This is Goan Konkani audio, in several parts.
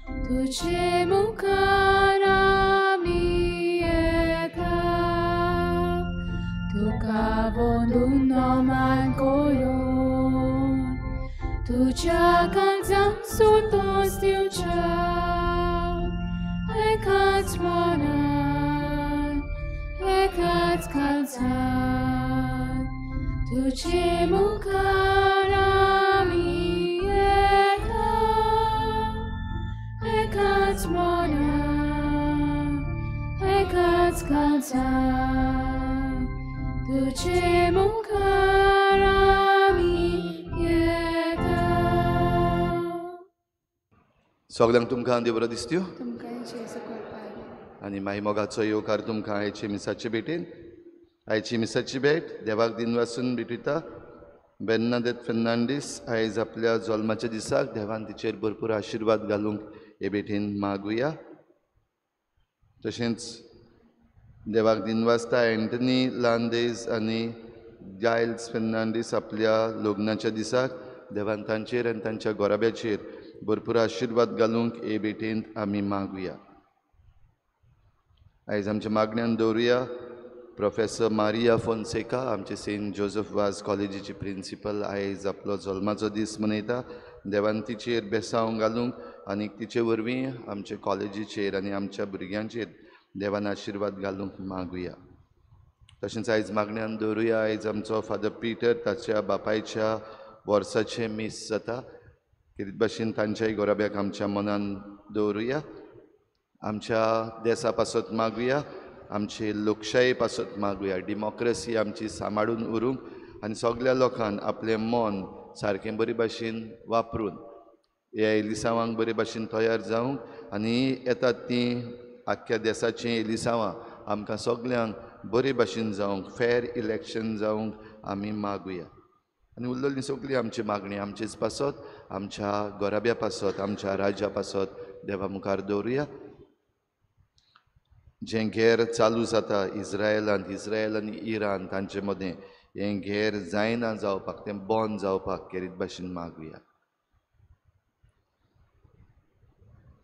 तुजे मुखार आमी येता तुका वंदून नमन करून तुज्या काळजांत संतोश दिवच्या एकाच मनान एकाच काळजान तुजे मुखार आमी येता एकाच मनान एकाच काळजान तुजे मुखार आमी येता. सगल्यांक तुमकां देव बरो दिसत्यो तुमकां जेजू कृपा. आनी माई मोगाचो येवकार तुमकां आयचे मिसाचे भेटेन. आयची मिसाची भेट देवाक दिनवासून भेटयता. बेर्नादेत फेर्नांडीस आयज आपल्या जल्माच्या दिसाक देवान तिचेर भरपूर आशिर्वाद घालूंक हे भेटेन मागुया. तशेंच देवाक दिनवासता एंटनी लांदेज आनी गायल्स फेर्नांडीस आपल्या लग्नाच्या दिसाक देवान तांचेर आनी तांच्या गोराब्याचेर भरपूर आशिर्वाद घालूंक हे भेटेंत आमी मागुया. आयज आमच्या मागण्यान दवरुया प्रोफेसर मारिया फोन्सेका, आमचे सेंट जोजफ वाज कॉलेजीची प्रिंसिपल, आयज आपलो जल्माचो दीस मनयता. देवान तिचेर बेसांव घालूंक आनी तिचे वरवीं आमचे कॉलेजीचेर आनी आमच्या भुरग्यांचेर देवान आशिर्वाद घालूंक मागुया. तशेंच आयज मागण्यान दवरुया आयज आमचो फादर पिटर ताच्या बापायच्या वर्साचें मीस जाता. कितें भाशेन तांच्याय गोराब्याक आमच्या मनान दवरुया. आमच्या देसा पासत मागुया, आमचे लोकशाये पासत मागुया, डेमोक्रसी आमची सांबाळून उरूंक आनी सगल्या लोकांक आपलें मन सारकें बरे भाशेन वापरून ह्या एलिसांवांक बरे भाशेन तयार जावंक आनी येतात तीं आख्ख्या देसाचीं एलिसांवां आमकां सगल्यांक बरे भाशेन जावंक, फेर इलेक्शन जावंक आमी मागुया. आनी उरलेली सगळी आमची मागणी आमचेच पासत, आमच्या गोराब्या पासत, आमच्या राज्या पासत देवा मुखार दवरुया. जें घेर चालू जाता इज्रायलांत, इज्रायल आनी इराण तांचे मदें हें घेर जायना जावपाक, तें बंद जावपाक खेरीत भाशेन मागुया.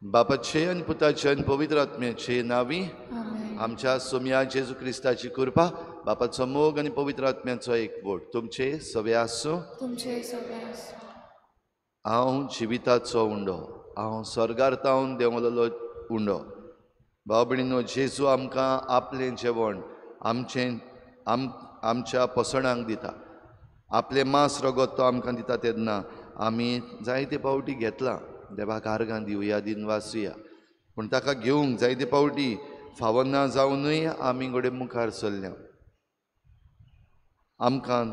बापाचे आनी पुताचे आनी पवित्र आत्म्याचे नांवी आमच्या सोम्या जेजू क्रिस्ताची कृपा, बापाचो मोग आनी पवित्र आत्म्याचो एकवट तुमचे सगळे आसूं. हांव जिविताचो उंडो, हांव स्वर्गार तावन देंवलेलो उंडो. भाव भयणीनो, जेजू आमकां आपलें जेवण आमचें आमच्या पोसणांक दिता. आपलें मांस रगत तो आमकां दिता तेन्ना आमी जायते पावटी घेतलां, देवाक आर्गां दिवया, दिनवासुया, पूण ताका घेवंक जायते पावटी फावना जावनूय आमी घडये मुखार सरल्या. आमकां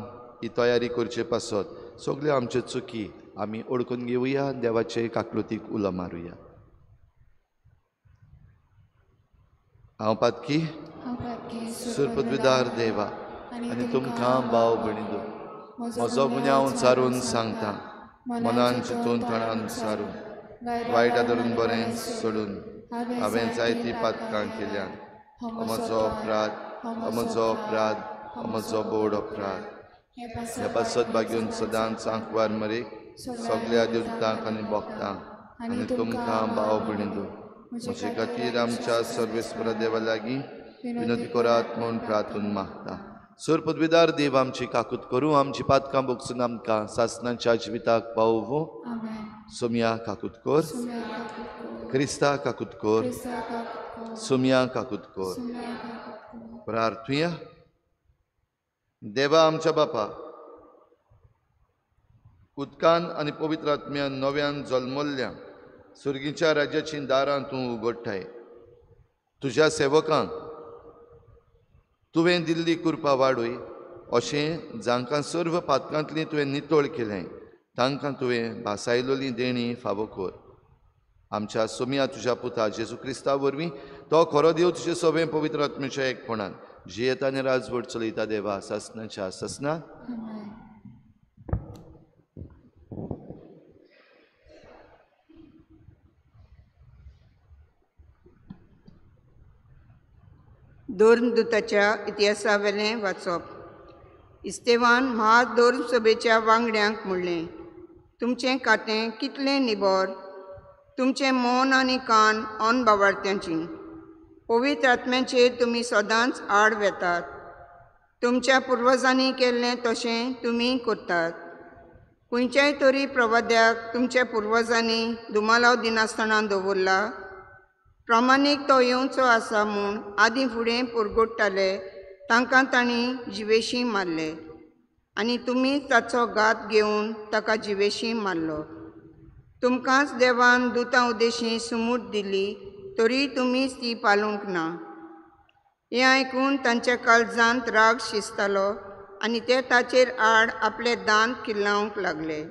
ही तयारी करचे पासत सगल्यो आमच्यो चुकी आमी ओळखून घेवया, देवाचे काकलुतीक उलो मारुया. हांव पातकी सुरपदविदार देवा आनी तुमकां भाव भयणींनो म्हजो गुन्यांव सारून सांगता, मनान चिंतून तणान सारून वायट धरून बरें सोडून हांवें जायतीं पातकां केल्यात. म्हजो अपराध, म्हजो अपराध, म्हजो बोड अपराध. ह्या पासत बागेवन सदांच आंकवार मरेक सगल्या देवतांक आनी भक्तांक आनी तुमकां भाव भयणींनो म्हजे खातीर आमच्या सर्वेस्पर देवा लागीं विनंती करात म्हूण प्रार्थून मागता. सर पदवीदार देव आमची काकूत करूं, आमची पातकां बोगसून आमकां सासणाच्या जिविताक पावोवं. सोम्या काकूत कर, क्रिस्ता काकूत कर, सोम्या काकूत कर. प्रार्थुया. देवा आमच्या बापा, उदकान आनी पवित्र आत्म्यान नव्यान जल्मल्ल्या सुर्गीच्या राज्याची दारां तूं उगडटाय. तुज्या सेवकांक तुवें दिल्ली कृपा वाडय, अशें जांकां सर्व पातकांतली तुवें नितळ केलें तांकां तुवें भासायलोली देणी फावो कर. आमच्या सोम्या तुज्या पुता जेजू क्रिस्ता वरवीं तो खरो देव तुजे सगळें पवित्र आत्म्याच्या एकपणान जियेता आनी राजवट चलयता देवा सासणाच्या सासणाक. धर्मदूताच्या इतिहासावेलें वाचप. इस्तेवान महाधर्मसभेच्या वांगड्यांक म्हणलें, तुमचें खातें कितलें निबर, तुमचें मन आनी कान अनबावार्थ्यांची। पवित्र आत्म्याचेर तुमी सदांच आड वेतात। तुमच्या पुर्वजांनी केल्लें तशें तुमी करतात। खंयच्याय तरी प्रवाद्याक तुमच्या पुर्वजांनी दुमालाव दिनासतना दवरला। प्रमाणीक तो येवचो आसा म्हूण आदीं फुडें पुरगुट्टाले तांकां तांणी जिवेशीं मारले आनी तुमी ताचो घात घेवन ताका जिवेशीं मारलो। तुमकांच देवान दुतां उदेशीं सुमूट दिली तरी तुमीच ती पालूंक ना। हें आयकून तांच्या काळजांत राग शिजतालो आनी ते ताचेर आड आपले दांत किल्लावंक लागले।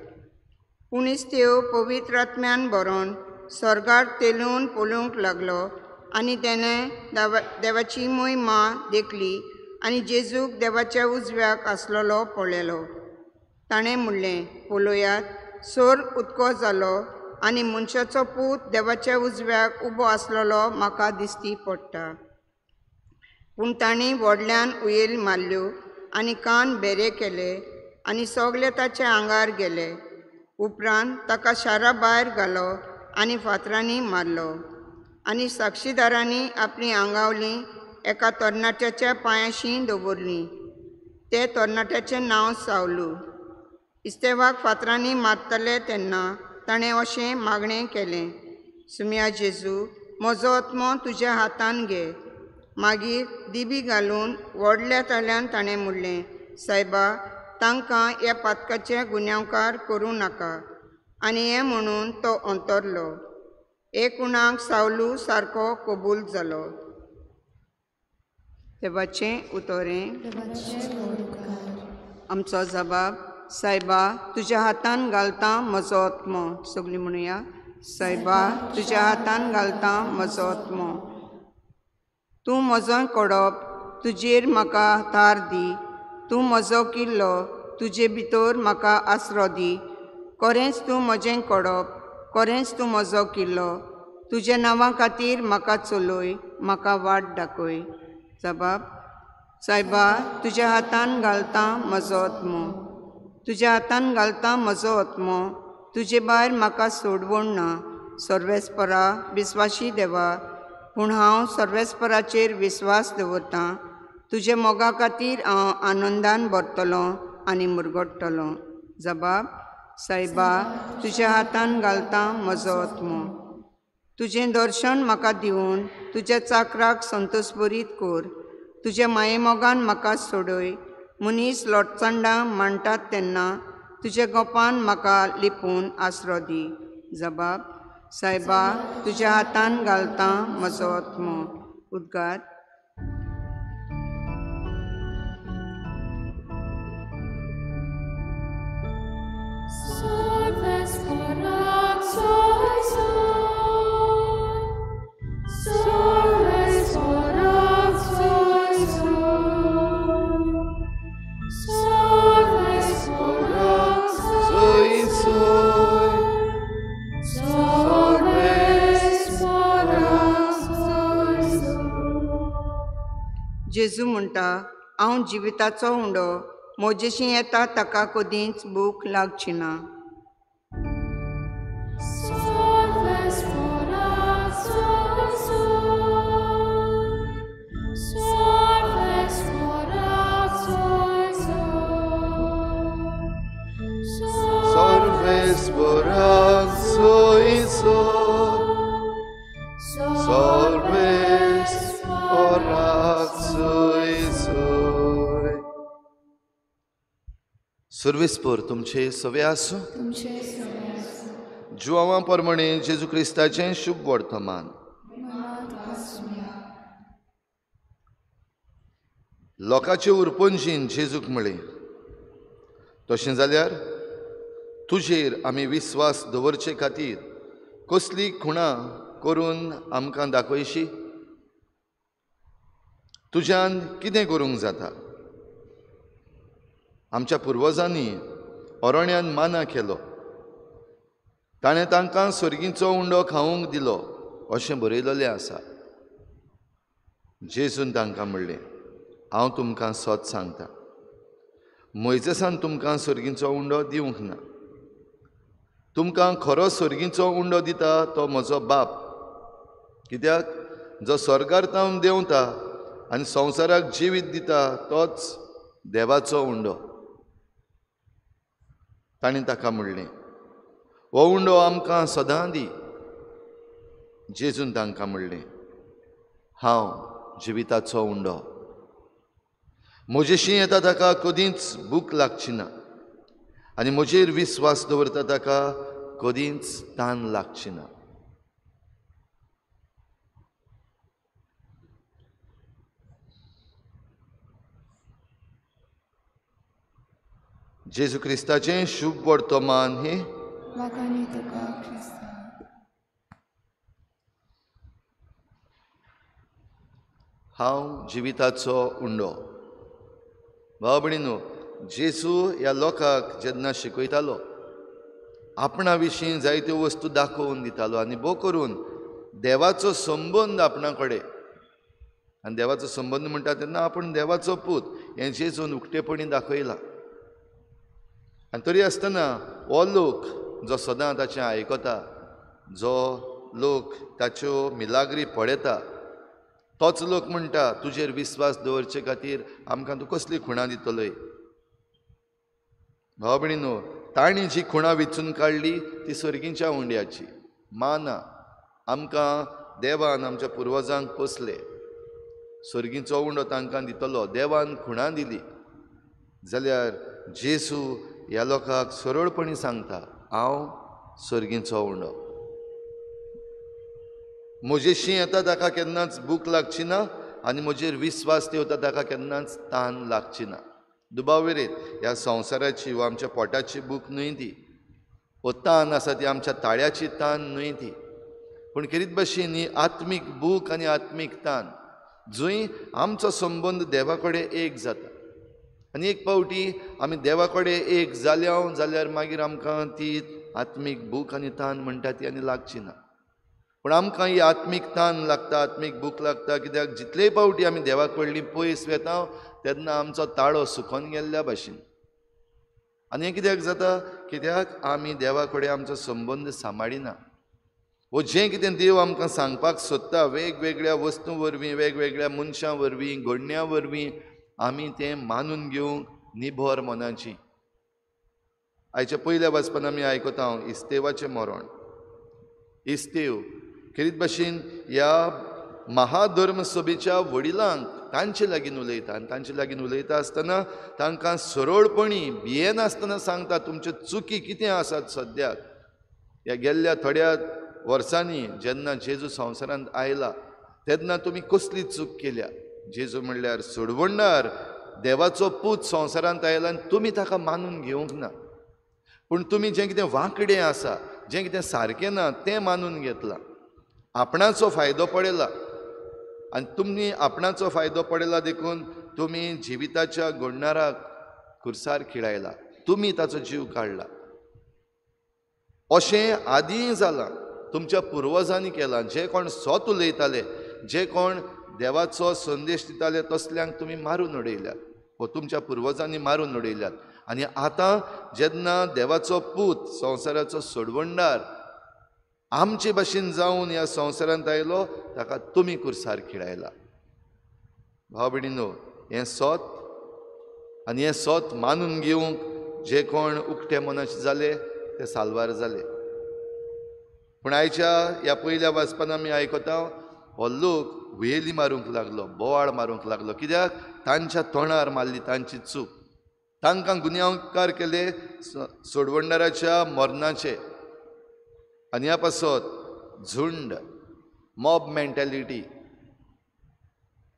पूण इस्तेव पवित्र आत्म्यान भरोन स्वर्गार तेलून पळोवंक लागलो आनी तेणें देवाची महिमा देखली आनी जेजूक देवाच्या उजव्याक आसलेलो पळयलो। ताणें म्हणलें, पळयात, स्वर्ग उदको जालो आनी मनशाचो पूत देवाच्या उजव्याक उबो आसलेलो म्हाका दिसती पडटा। पूण तांणी व्हडल्यान उयल मारल्यो आनी कान बेरे केले आनी सगळे ताच्या आंगार गेले। उपरांत ताका शारा भायर घालो आनी फातरांनी मारलो आनी साक्षीदारांनी आपली आंगावली एका तरणाट्याच्या पांयाशी दवरली। ते तरणाट्याचें नांव सावलू। इस्तेवाक फातरांनी मारतले तेन्ना ताणें अशें मागणें केलें, सुम्या जेजू, म्हजो आत्मो तुज्या हातान घे। मागीर दिबी घालून व्हडल्या ताळ्यान ताणें म्हणलें, सायबा, तांकां ह्या पातकाचे गुन्यांवकार करूं नाका। आनी हें म्हणून तो अंतरलो। एक उणाक सावलू सारको कबूल जालो। देवाचें उतरें। आमचो जबाब, सायबा तुज्या हातान घालता म्हजो आत्मो। सगळीं म्हणुया, सायबा तुज्या हातान घालता म्हजो आत्मो। तूं म्हजो कडप, तुजेर म्हाका थार दी। तूं म्हजो किल्लो, तुजे भितर म्हाका आसरो दी। खरेंच तूं म्हजें कडप, खरेंच तूं म्हजो किल्लो। तुज्या नांवा खातीर म्हाका चलय, म्हाका वाट दाखय। जबाब, सायबा तुज्या हातान घालता म्हजो आत्मो। तुज्या हातान घालता म्हजो आत्मो। तुजे भायर म्हाका सोडवण ना। सर्वेस्परा विस्वाशी देवा, पूण हांव सर्वेस्पराचेर विस्वास दवरतां। तुज्या मोगा खातीर हांव आनंदान भरतलो आनी मुरगट्टलो। जबाब, सायबा तुज्या हातान घालता म्हजो आत्मो। तुजें दर्शन म्हाका दिवन तुज्या चाकराक संतोषभरीत कर। तुज्या मायेमोगान म्हाका सोडय। मनीस लोटचांडां मांडटात तेन्ना तुज्या गोपान म्हाका लिपून आसरो दी। जबाब, सायबा तुज्या हातान घालता म्हजो आत्मो। उद्गार। जेजू म्हणटा, हांव जिविताचो उंडो, म्हजेशी येता ताका कदींच भूक लागची ना। सर्वेस्पर तुमचे सवे आसूं। जुआंवा प्रमाणे जेजू क्रिस्ताचें शुभ वर्तमान। लोकांचे उरपंजीन जेजूक म्हळें, तशें जाल्यार तुजेर आमी विस्वास दवरचे खातीर कसली खुणां करून आमकां दाखयशी? तुज्यान कितें करूंक जाता? आमच्या पुर्वजांनी अरण्यान माना केलो, ताणें तांकां सर्गीचो उंडो खावंक दिलो अशें बरयलेलें आसा। जेजून तांकां म्हणलें, हांव तुमकां सत सांगता, मोयजेसान तुमकां सर्गीचो उंडो दिवंक ना, तुमकां खरो सर्गीचो उंडो दिता तो म्हजो बाप, कित्याक जो स्वर्गार तावन देंवता आनी संवसाराक जिवीत दिता तोच देवाचो उंडो। तांणी ताका म्हणलें, हो उंडो आमकां सदां दी। जेजून तांकां म्हणलें, हांव जिविताचो उंडो, म्हजेशी येता ताका कदींच भूक लागची ना आनी म्हजेर विस्वास दवरता ताका कदींच तान लागची ना। जेजू क्रिस्ताचें शुभ वर्तमान हें। हांव जिविताचो उंडो। भाव भयणीनो, जेजू ह्या लोकांक जेन्ना शिकयतालो आपणा विशीं जायत्यो वस्तू दाखोवन दितालो आनी भोव करून देवाचो संबंद आपणा कडेन, आनी देवाचो संबंद म्हणटा तेन्ना आपूण देवाचो पूत हें जेजून उक्तेपणी दाखयलां। आनी तरी आसतना हो लोक जो सदां ताचें आयकता, जो लोक ताच्यो मिलाग्री पळयता, तोच लोक म्हणटा तुजेर विस्वास दवरचे खातीर आमकां तूं कसली खुणां दितलोय। भाव भयणीनो, तांणी जी खुणां विचून काडली ती सर्गीच्या उंड्याची माना आमकां देवान आमच्या पुर्वजांक पोसले, सर्गीचो उंडो तांकां दितलो, देवान खुणां दिली। जाल्यार जेजू ह्या लोकांक सरळपणी सांगता, हांव सर्गीचो उंडो, म्हजेशी येता ताका केन्नाच भूक लागची ना आनी म्हजेर विस्वास दवरता ताका केन्नाच तान लागची ना। दुबाव विरेत ह्या संवसाराची वा आमच्या पोटाची भूक न्हय ती, वो तान आसा ती आमच्या ताळ्याची तान न्हय ती, पूण खेरीत भशेन ही आत्मीक भूक आनी आत्मीक तान जंय आमचो संबंद देवा कडेन एक जाता आनी एक पावटी आमी देवा कडेन एक जाल्या जाल्यार मागीर आमकां ती आत्मीक भूक आनी तान म्हणटा ती आनी लागची ना। पूण आमकां ही आत्मीक तान लागता, आत्मीक भूक लागता, कित्याक जितले पावटी आमी देवा कडली पयस वेता तेन्ना आमचो ताळो सुकोन गेल्ल्या भाशेन। आनी हें कित्याक जाता, कित्याक आमी देवा कडेन आमचो संबंद सांबाळिना। वो जें कितें देव आमकां सांगपाक सोदता वेगवेगळ्या वस्तूं वरवीं, वेगवेगळ्या मनशां वरवीं, घडण्यां वरवीं आमी तें मानून घेवंक निभर मनाची। आयच्या पयल्या वाचपान आमी आयकता इस्तेवाचें मरण। इस्तेव खेरीत भाशेन ह्या महाधर्म सभेच्या वडिलांक तांचे लागीं उलयता आनी तांचे लागीं उलयता आसतना तांकां सरळपणी भियेनासतना सांगता तुमच्यो चुकी कितें आसात सद्याक। ह्या गेल्ल्या थोड्या वर्सांनी जेन्ना जेजू संवसारांत आयला तेन्ना तुमी कसली चूक केल्या। जेजू म्हणल्यार सोडवणदार देवाचो पूत संवसारांत आयला आनी तुमी ताका मानून घेवंक ना, पूण तुमी जें कितें वांकडें आसा, जें कितें सारकें ना तें मानून घेतलां, आपणाचो फायदो पळयला आनी तुमी आपणाचो फायदो पळयला देखून तुमी जिविताच्या घडणाराक खुर्सार खिळायला, तुमी ताचो जीव काडला। अशें आदींय जालां, तुमच्या पुर्वजांनी केलां। जे कोण सत उलयताले, जे कोण देवाचो संदेश दिताले तसल्यांक तुमी मारून उडयल्यात वो तुमच्या पुर्वजांनी मारून उडयल्यात। आनी आतां जेन्ना देवाचो पूत संवसाराचो सोडवणदार आमचे भाशेन जावन ह्या संवसारांत आयलो ताका तुमी कुर्सार खिळायला। भाव भयणीनो, हें सत आनी हें सत मानून घेवंक जे कोण उक्ते मनाचे जाले ते साल्वार जाले। पूण आयच्या ह्या पयल्या वाचपान आमी आयकता हो लोक हुयेली मारूंक लागलो, बोवाळ मारूंक लागलो, कित्याक तांच्या तोंडार मारली तांची चूक, तांकां गुन्यांवकार केले सोडवणदाराच्या मरणाचे। आनी ह्या पासत झुंड, मॉब मेंटेलिटी,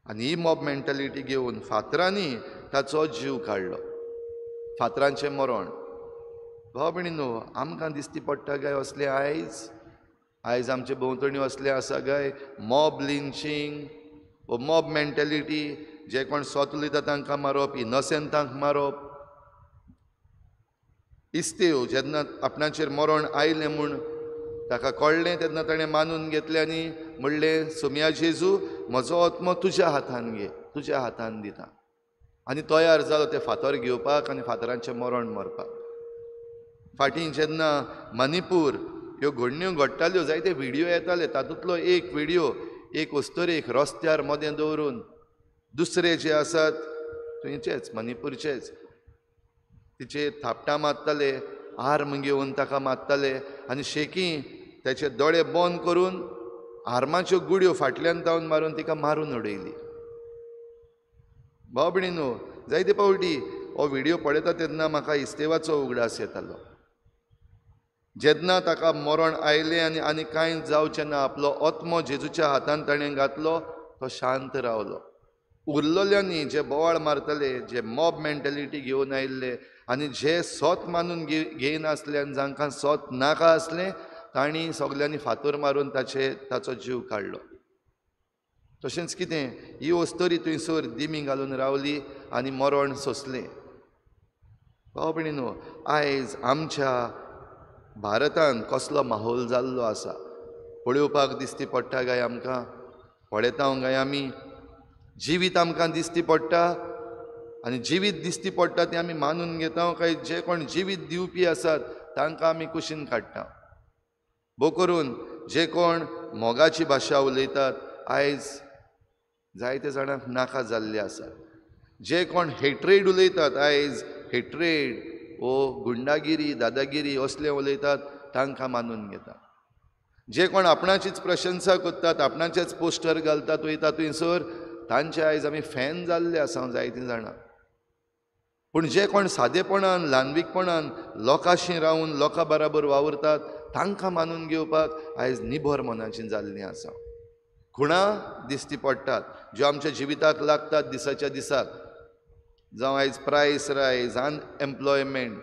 आनी ही मॉब मेंटेलिटी घेवन फातरांनी ताचो जीव काडलो, फातरांचें मरण। भाव भयणीनो, आमकां दिसती पडटा काय असलें आयज आयज आमचे भोंवतणी असलें आसा काय मॉब लिंचिंग वो मॉब मेंटेलिटी, जे कोण सत उलयता तांकां मारप, इनोसेंतांक मारप। इस्तेव जेन्ना आपणाचेर मरण आयलें म्हूण ताका कळ्ळें तेन्ना ताणें मानून घेतलें आनी म्हणलें, सोमया जेजू म्हजो आत्मो तुज्या हातान घे, तुज्या हातान दिता। आनी तयार जालो ते फातर घेवपाक आनी फातरांचें मरण मरपाक। फाटीं जेन्ना मणिपूर ह्यो घडण्यो घडटाल्यो जायते व्हिडियो येताले, तातूंतलो एक व्हिडियो एक अस्तुरेक रस्त्यार मदें दवरून दुसरे जे आसात थंयचेच मणिपूरचेच तिचेर थापटां मारताले, आर्म घेवन ताका मारताले आनी शेकी ताचे दोळे बंद करून आर्माच्यो गुड्यो फाटल्यान तावन मारून तिका मारून उडयली. भाव भयणीनो, जायते फावटी हो व्हिडियो पळयता तेन्ना म्हाका इस्तेवाचो उगडास येतालो. जेन्ना ताका मरण आयलें आनी आनी कांय जावचें ना, आपलो आत्मो जेजूच्या हातान ताणें घातलो, तो शांत रावलो. उरलेल्यांनी जे बोवाळ मारतले, जे मॉब मेंटेलिटी घेवन आयिल्ले आनी जे सोत मानून घेयनासले आनी जांकां सोत नाका आसलें तांणी सगल्यांनी फातर मारून ताचो जीव काडलो. तशेंच कितें ही अस्तुरी थंयसर दिमी घालून रावली आनी मरण सोंसलें. भाव भयणीनो, आयज आमच्या भारतान कसलो माहोल जाल्लो आसा पळोवपाक दिसती पडटा काय आमकां? पळयता काय आमी? जिवीत आमकां दिसती पडटा आनी जिवीत दिसती पडटा तें आमी मानून घेता काय जे कोण जिवीत दिवपी आसात तांकां आमी कुशीन काडटा? भोव करून जे कोण मोगाची भाशा उलयतात आयज जायते जाणांक नाका जाल्ले आसात. जे कोण हेट्रेड उलयतात आयज हेट्रेड ओ गुंडागिरी दादागिरी असलें उलयतात तांकां मानून घेतात. जे कोण आपणाचीच प्रशंसा करतात, आपणाचेच पोस्टर घालतात वयता थंयसर, तांचे आयज आमी फॅन जाल्ले आसा जायतीं जाणां. पूण जे कोण सादेपणान ल्हानवीकपणान लोकांशी रावन लोकां बराबर वावुरतात तांकां मानून घेवपाक आयज निबर मनाची जाल्लीं आसा. खुणां दिसती पडटात ज्यो आमच्या जिविताक लागतात दिसाच्या दिसाक, जावं आयज प्रायस रायज, अनएम्प्लॉयमेंट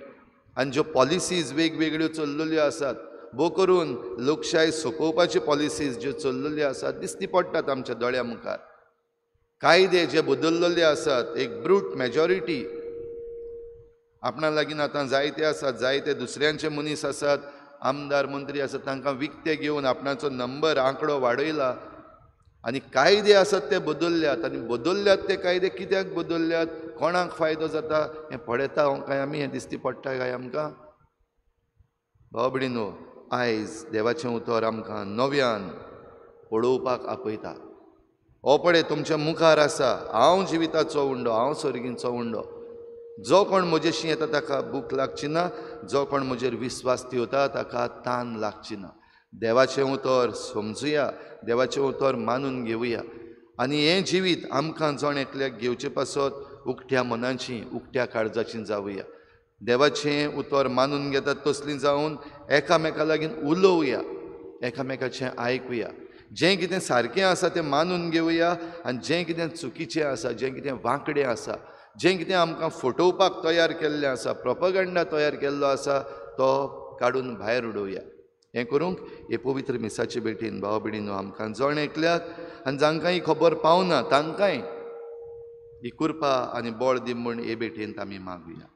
आनी ज्यो पॉलिसीज वेगवेगळ्यो चल्लेल्यो आसात, भोव करून लोकशाय सोंपोवपाच्यो पॉलिसीज ज्यो चल्लेल्यो आसात दिसती पडटात आमच्या दोळ्या मुखार. कायदे जे बदल्लेले आसात, एक ब्रूट मेजॉरिटी आपणा लागीं आतां जायते आसात, जायते दुसऱ्यांचे मनीस आसात, आमदार मंत्री आसात, तांकां विकते घेवन आपणाचो नंबर आंकडो वाडयला आनी कायदे आसात ते बदल्ल्यात. आनी बदल्ल्यात ते कायदे कित्याक बदल्ल्यात, कोणाक फायदो जाता हें पळयता काय आमी? हें दिसती पडटा काय आमकां? भाव भयणीनो, आयज देवाचें उतर आमकां नव्यान पळोवपाक आपयता. हो पळय तुमच्या मुखार आसा, हांव जिविताचो उंडो, हांव सर्गींचो उंडो. जो कोण म्हजेशी येता ताका भूक लागची ना, जो कोण म्हजेर विस्वास ठेवता ताका तान लागची ना. देवाचें उतर समजुया, देवाचें उतर मानून घेवया आनी हें जिवीत आमकां जण एकल्याक घेवचे पासत उकत्या मनाची उकत्या काळजाची जावया. देवाचें उतर मानून घेतात तसलीं जावन एकामेका लागीं उलोवया, एकामेकाचें आयकुया, जें कितें सारकें आसा तें मानून घेवया आनी जें कितें चुकीचें आसा, जें कितें वांकडें आसा, जें कितें आमकां फटोवपाक तयार केल्लें आसा, प्रोपगंडा तयार केल्लो आसा तो काडून भायर उडोवया. हें करूंक हे पवित्र मिसाचे भेटीन भाव भयणीनो आमकां जण एकल्याक आनी जांकां ही खबर पावना तांकांय ही कृपा आनी बळ दी म्हूण हे भेटेंत आमी मागुया.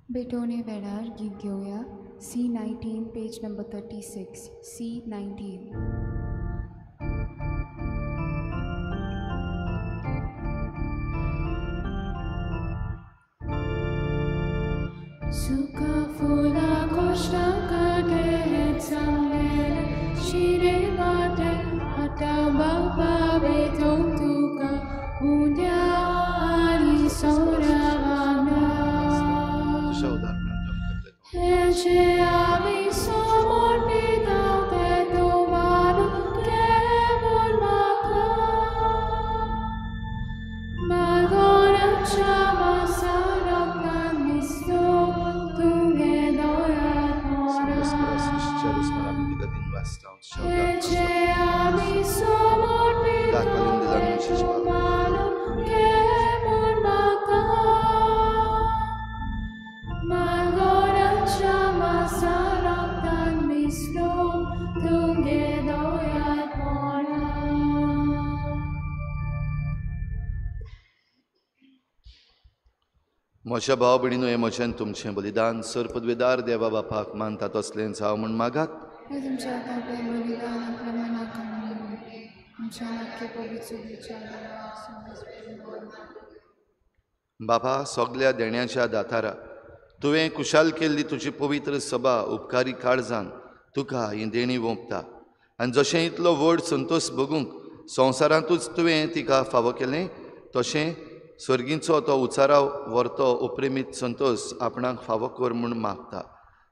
भेटवणे वेळार गीत घेवया C19 page number 36 C19. म्हज्या भाव भयणीनो, हें म्हजें तुमचें बलिदान सर पदवेदार देवा बापाक मानता तसलेंच हांव म्हूण मागात. बाबा सगल्या देण्याच्या दातारा तुवें कुशाल केल्ली तुजी पवित्र सभा उपकारी काळजान तुका ही देणी वोंपता आनी जशें इतलो व्हड संतोश भोगूंक संवसारांतूच तुवें तिका फावो केलें तशें सर्गींचो तो उचारा व्हरतो उपरेमीत संतोश आपणाक फावो कर म्हूण मागता.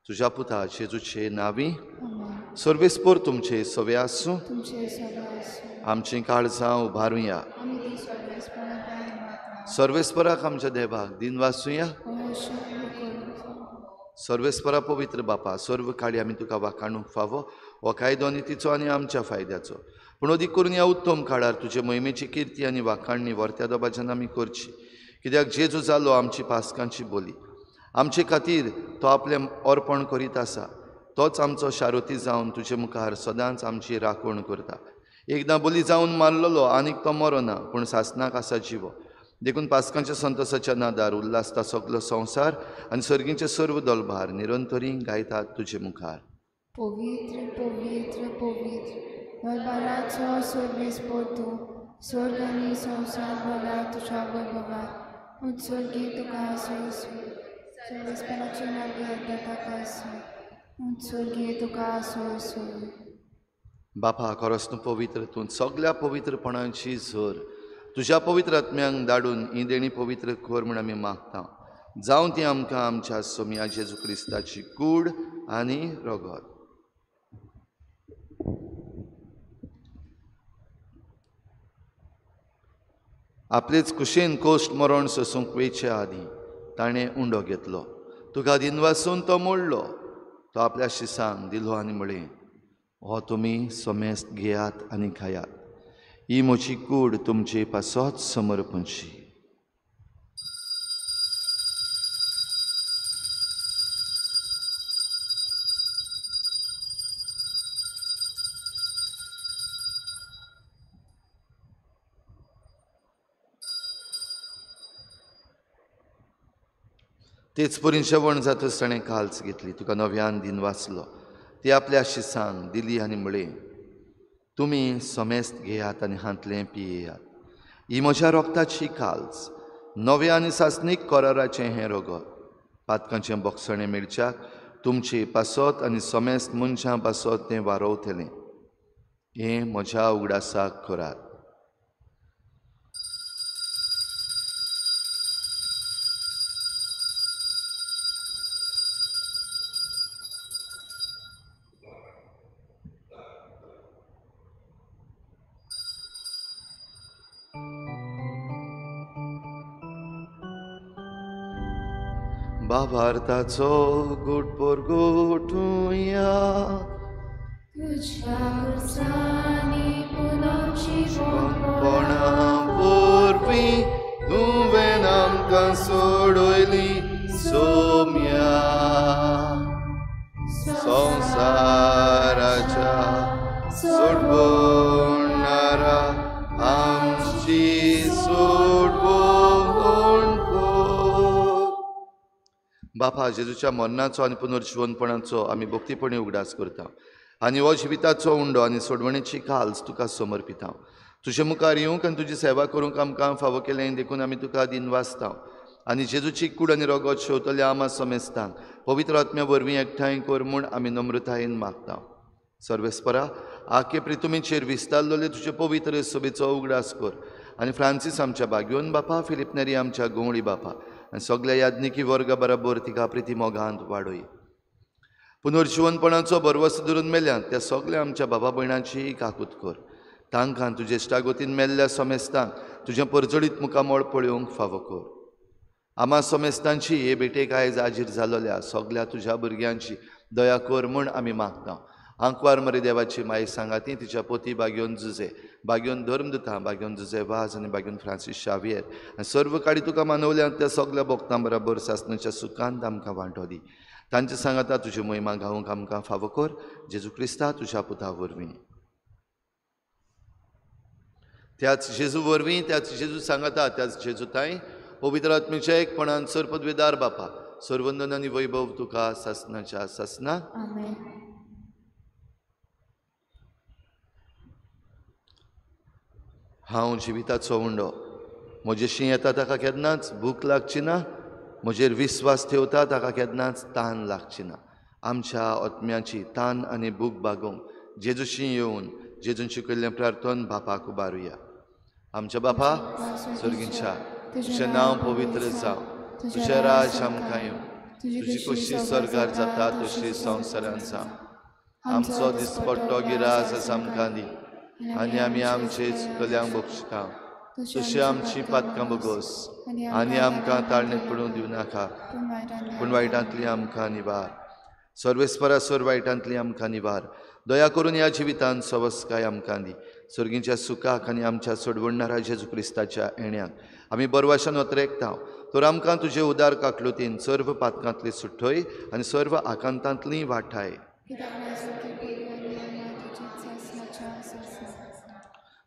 तुज्या पुता जेजूचे नांवी सर्वेस्पोर तुमचे सवे आसूं. आमचीं काळजां उबारुया. सर्वेस्पराक आमच्या देवाक दिनवासुया. सर्वेस्परा पवित्र बापा, सर्व काळी आमी तुका वाखाणूंक फावो हो कायदो आनी तिचो आनी आमच्या फायद्याचो, पूण अदीक करून ह्या उत्तम काळार तुजे मोहिमेची किर्ती आनी वाखाणणी वर्त्या दोबाच्यान आमी करची, कित्याक जेजू जालो आमची पासकांची बोली, आमचे खातीर तो आपलें अर्पण करीत आसा, तोच आमचो शारोती जावन तुजे मुखार सदांच आमची राखण करता. एकदां बोली जावन मारलेलो आनीक तो मरोना, पूण सासणाक आसा जिवो. देखून पासकांच्या संतोसाच्या नादार उल्हासता सगलो संवसार आनी सर्गींचे सर्व दलभार निरंतरी गायतात तुजे मुखार. पवित्र पवित्र पवित्र दरबाराचो सर्वेस्पोर तूं, स्वर्ग आनी संवसार भरला तुज्या वैभवान. उत्सर्गी तुका आसूं, सर्वेस्पराचे नांव येता ताका आसूं, उत्सर्गी तुका आसूं. बापा खरोच तूं पवित्र, तूं सगल्या पवित्रपणाची झर, तुज्या पवित्र आत्म्यांक धाडून ही देणी पवित्र कर म्हूण आमी मागता. जावं ती आमकां आमच्या सोमया जेजू क्रिस्ताची कूड आनी रगत. आपलेच कुशेन कोश्ट मरण सोसूंक वेचे आदीं ताणें उंडो घेतलो, तुका दिनवासून तो मोडलो, तो आपल्या शिसांक दिलो आनी म्हळें, हो तुमी समेस्त घेयात आनी खायात, ही म्हजी कूड तुमचे पासत समर्पणची. तेच परीन जेवण जातच ताणें काल्स घेतली, तुका नव्यान दिन वाचलो, ती आपल्या शिसांक दिली आनी म्हळें, तुमी समेस्त घेयात आनी हांतलें पियेयात, ही म्हज्या रोगताची काल्स, नव्या आनी सासणीक कराराचें हें रगत, पातकांचें बोगसणें मेळच्याक तुमचे पासत आनी समेस्त मनशां पासत तें वारोवतलें. हें म्हज्या उगडासाक करात. भावार्थाचो गुट पोरगोटुया तुज्या खुर्सांनी कोणा वरवीं तुवें आमकां सोडयली सोम्या संवसाराच्या सोडवणारा आमची सोडवण कर. बापा, जेजूच्या मरणाचो आनी पुनर्जिवनपणाचो आमी भक्तीपणी उगडास करता आनी हो जिविताचो उंडो आनी सोडवणेची काल्स तुका समर्पिता. तुजे मुखार येवंक आनी तुजी सेवा करूंक आमकां फावो केलें देखून आमी तुका दिनवासता आनी जेजूची कूड आनी रगत शेवतल्या आमा समेस्तांक पवित्र आत्म्या वरवीं एकठांय कर म्हूण आमी नम्रतायेन मागता. सर्वेस्परा, आखे प्रितुमीचेर विस्तारलेले तुजे पवित्र सभेचो उगडास कर आनी फ्रांसीस आमच्या बाग्योन बापा, फिलीप नेरी आमच्या गवळी बापा आनी सगल्या याज्ञिकी वर्गा बराबर तिका प्रिती मोगांत वाडय. पुनर्जिवनपणाचो भरवंसो धरून मेल्यात त्या सगल्या आमच्या बाबा भयणांची काकूत कर. तांकां तुजे इश्टागतीन मेल्ल्या समेस्तांक तुजें परजळीत मुखामळ पळोवंक फावो कर. आमा समेस्तांची हे भेटेक आयज आजीर जालोल्या सगल्या तुज्या भुरग्यांची दया कर म्हूण आमी मागता. आंकवार मरे देवाची माई सांगाती तिच्या पोती बागेवन जुजे, बागेवन धर्मदुता, बागेवन जुजे वाज आनी बागेवन फ्रांसीस शावियर आनी सर्व काडी तुका मानवल्या त्या सगल्या भोक्तां बराबर सासणाच्या सुखांत आमकां वांटो दी. तांचे सांगाता तुजी महिमा गावंक आमकां फावो कर, जेजू क्रिस्ता तुज्या पुता वरवीं. त्याच जेजू वरवीं, त्याच जेजू सांगाता, त्याच जेजू ताई पवित्र आत्म्याच्या एकपणान सर्वपदवेदार बापा, सर्वंदन आनी वैभव तुका सासणाच्या सासना. आमेन. हांव जिविताचो उंडो म्हजेशी येता ताका केन्नाच भूक लागची ना, म्हजेर विस्वास ठेवता ताका केन्नाच तान लागची ना. आमच्या आत्म्याची तान आनी भूक भागोवंक जेजूशी येवन जेजून शिकयल्लें प्रार्थन बापाक उबारुया. आमच्या बापा स्वर्गींच्या, तुजें नांव पवित्र जावं, तुजें राज आमकां येवं, तुजी कशी स्वर्गार जाता तशी संवसारान जावं. आमचो दिसपट्टो गिरास आसा आमकां दी आनी आमी आमचे चुकल्यांक बक्षिता तशी आमची पातकां बगोस आनी आमकां ताळणेक पडूंक दिवं नाका, पूण वायटांतली आमकां निवार. सर्वेस्परा सर वायटांतली आमकां निवार. दया करून ह्या जिवितान सवस्काय आमकां दी. सर्गींच्या सुखाक आनी आमच्या सोडवणणारा जेजू क्रिस्ताच्या येण्याक आमी बरवाशान ओतरेकता. तर आमकां तुजे उदार काकलुतीन सर्व पातकांतली सुठय आनी सर्व आकांतांतली वाठाय.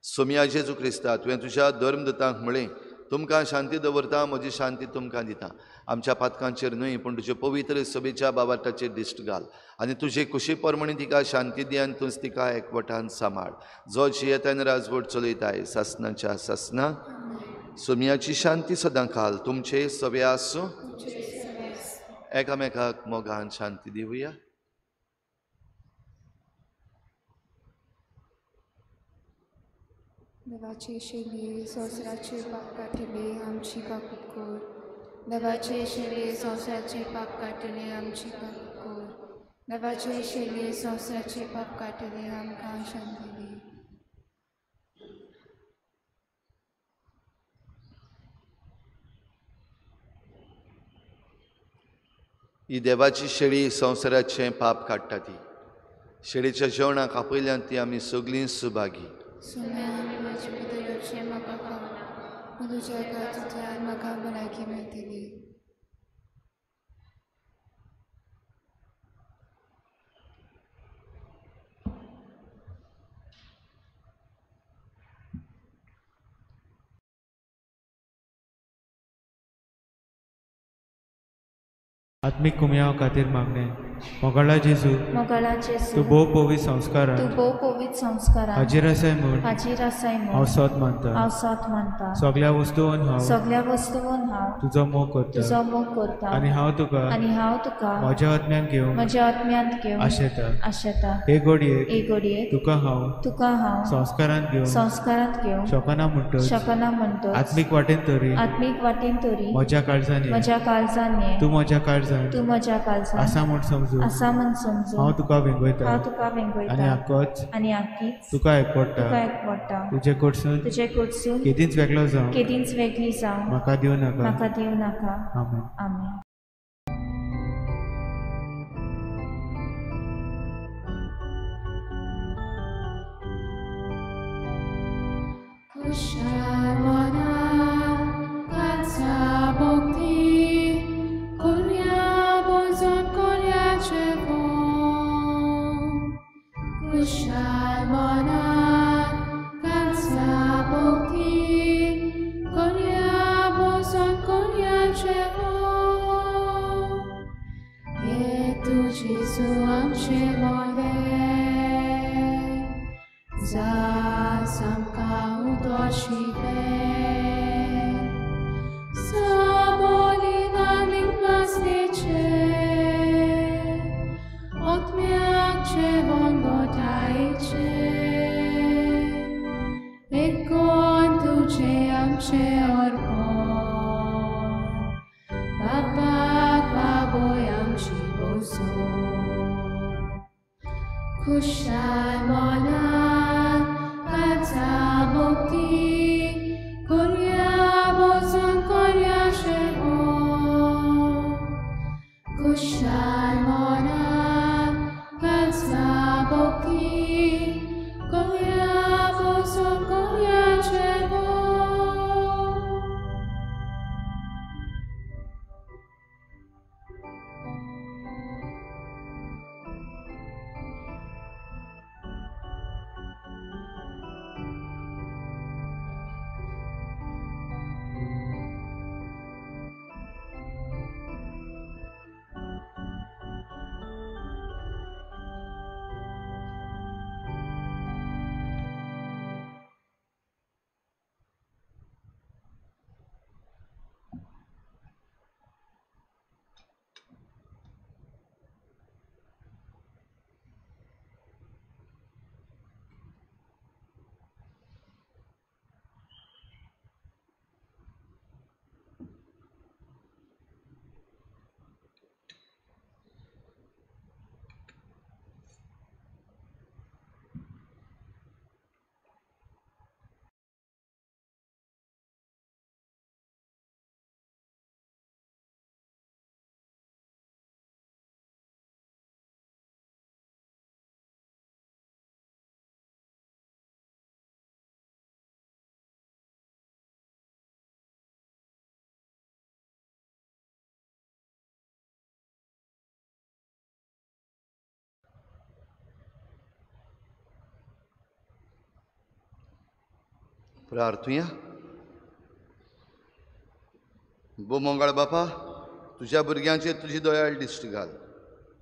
सोमया जेजू क्रिस्ता, तुवें तुज्या धर्मदूतांक म्हळें, तुमकां शांती दवरता, म्हजी शांती तुमकां दिता. आमच्या पातकांचेर न्हय पूण तुजे पवित्र सभेच्या बाबाटाचेर दिश्ट घाल आनी तुजे कुशी प्रमाणे तिका शांती दी आनी तूंच तिका एकवटान सांबाळ, जो जियेतान राजवट चलयताय सासनाच्या सासना. सोमयाची शांती सदां खाल तुमचे सगळे आसूं. एकामेकाक मोगान शांती दिवया. देवाचे शेली संवसाराचे पाप काडटले आमची काकूत कर. देवाचे शेली संवसाराचे पाप काडटले आमची काकूत कर. देवाचे शेली संवसाराचे पाप काडटले आमकां शांती दी. ही देवाची शेळी संवसाराचें पाप काडटा. ती शेळीच्या जेवणाक आपयल्यान ती आमी सगळीं सुभागी. तुज्या काळजांतल्यान म्हाका भलायकी मेळटली. आत्मीक कुमयाव खातीर मागणें. मोगाळा जेजू, तूं भोव पवित्र संस्कारान हाजीर आसाय म्हूण हांव सोद मानता. सगळ्या वस्तून हांव तुजो मोग करता आनी हांव तुका म्हज्या आत्म्यान घेवंक आशेता. हे घडयेक तुका हांव संस्कारांत घेवंक शकना म्हणटच आत्मीक वाटेन तरी म्हज्या काळजान ये, तूं म्हज्या काळजान आसा म्हूण समजून हांव तुका वेंगयता आनी आकीच तुका एकवटा. तुजे कडसून केदींच वेगळो जावं म्हाका दिवं नाका. आमेन. आमेन. प्रार्थुया. भो मंगळ बापा, तुज्या भुरग्यांचेर तुजी दयाळ दिश्ट घाल.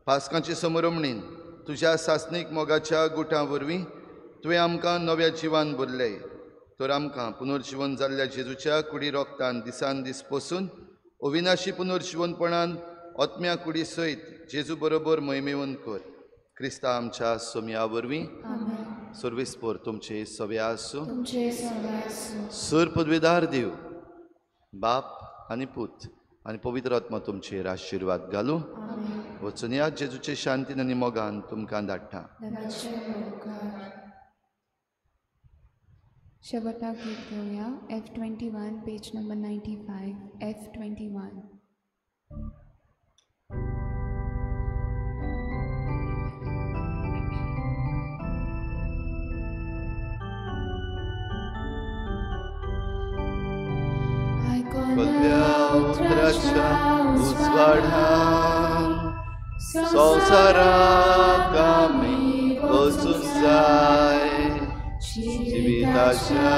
पास्कांचे समरमणीन तुज्या सासणीक मोगाच्या गुटां वरवीं तुवें आमकां नव्या जिवान भरले, तर आमकां पुनर्जिवन जाल्ल्या जेजूच्या कुडी रोगतान दिसान दीस पोसून अविनाशी पुनर्जिवनपणान आत्म्या कुडी सयत जेजू बरोबर महिमेवन कर. क्रिस्ता आमच्या सोम्या वरवीं. सर्वेस्पोर तुमचे सवे आसूं. सर पदवेदार देव बाप आनी पूत आनी पवित्र आत्मा तुमचेर आशिर्वाद घालूं. वचून या जेजूचे शांतीन आनी मोगान तुमकां धाडटा. शेवटाक गीत घेवया. F21 page number 95. F21. आयकल्या उतराच्या उजवाडान संवसाराक आमी वचूंक जाय. जिविताच्या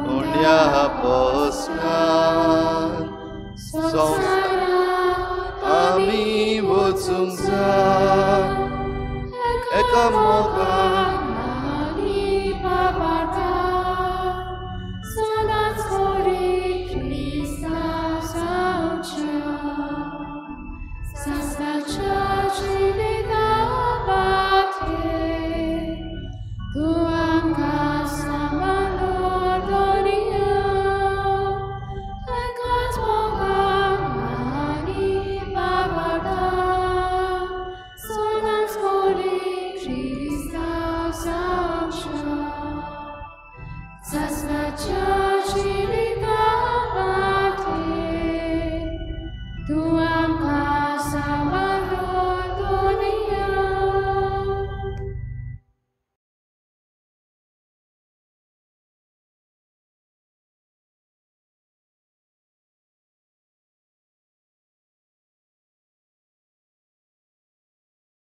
उण्या पोसकान संवसाराक आमी वचूंक जाय. एका मोगान